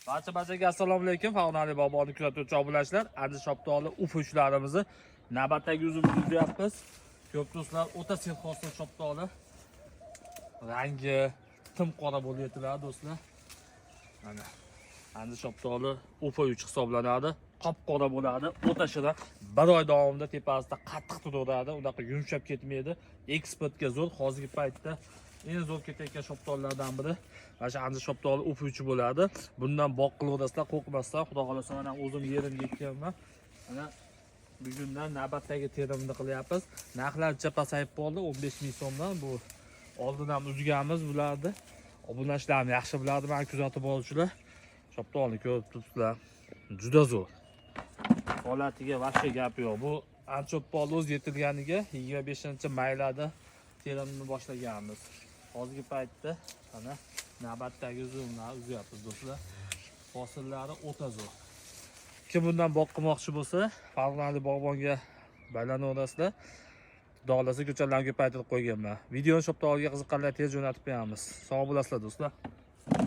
Barcha barchaga assalomu alaykum. Farg'onalik bog'bonni kuzatuvchi obunachilar, aziz shoptoli uf-uchlarimizni navbatdagi uzumni uzyapmiz. Ko'p do'stlar, o'ta serhosil shoptoli. Rangi tim qora bo'lib yetiladi, do'stlar. Mana andijon shoptoli UF3 hisoblanadi. Qop-qora bo'ladi. O'ta shirin. Bir oy davomida tepasida qattiq turaveradi. Unaqa yumshab ketmaydi. Eksportga zo'r. Hozirgi paytda eng zo'r ketayotgan shoptollardan biri mana shu andijon shoptoli UF3 bo'ladi. Bundan bog' qilaverasizlar, qo'rqmasdan. Xudo xolasa, mana o'zim yerimga ekkanman. Mana bugundan navbatdagi terimni qilyapmiz. Narxlar ancha pasayib qoldi, 15 ming so'mdan. Bu oldin ham uzganmiz bularni. Obunachilar ham yaxshi biladi, meni kuzatib boruvchilar. Shoptolni ko'rib turibsizlar. Juda zo'r. Holatiga вообще gap yo'q. Bu anchoppol o'z yetilganiga 25-maylarda terimni boshlaganmiz. Hozirgi paytda mana navbatdagi uzumlarni uzyapmiz, do'stlar. Hosillari o'ta zo'r. Kim bundan bog' qilmoqchi bo'lsa, Farg'onalik bog'bonga baylanaverasizlar. Xudo xohlasa, ko'chatlarni ko'paytirib qo'yganman. Videoni shoptolga qiziqqanlar tez jo'natib qo'yamiz. Sog' bo'lasizlar, do'stlar.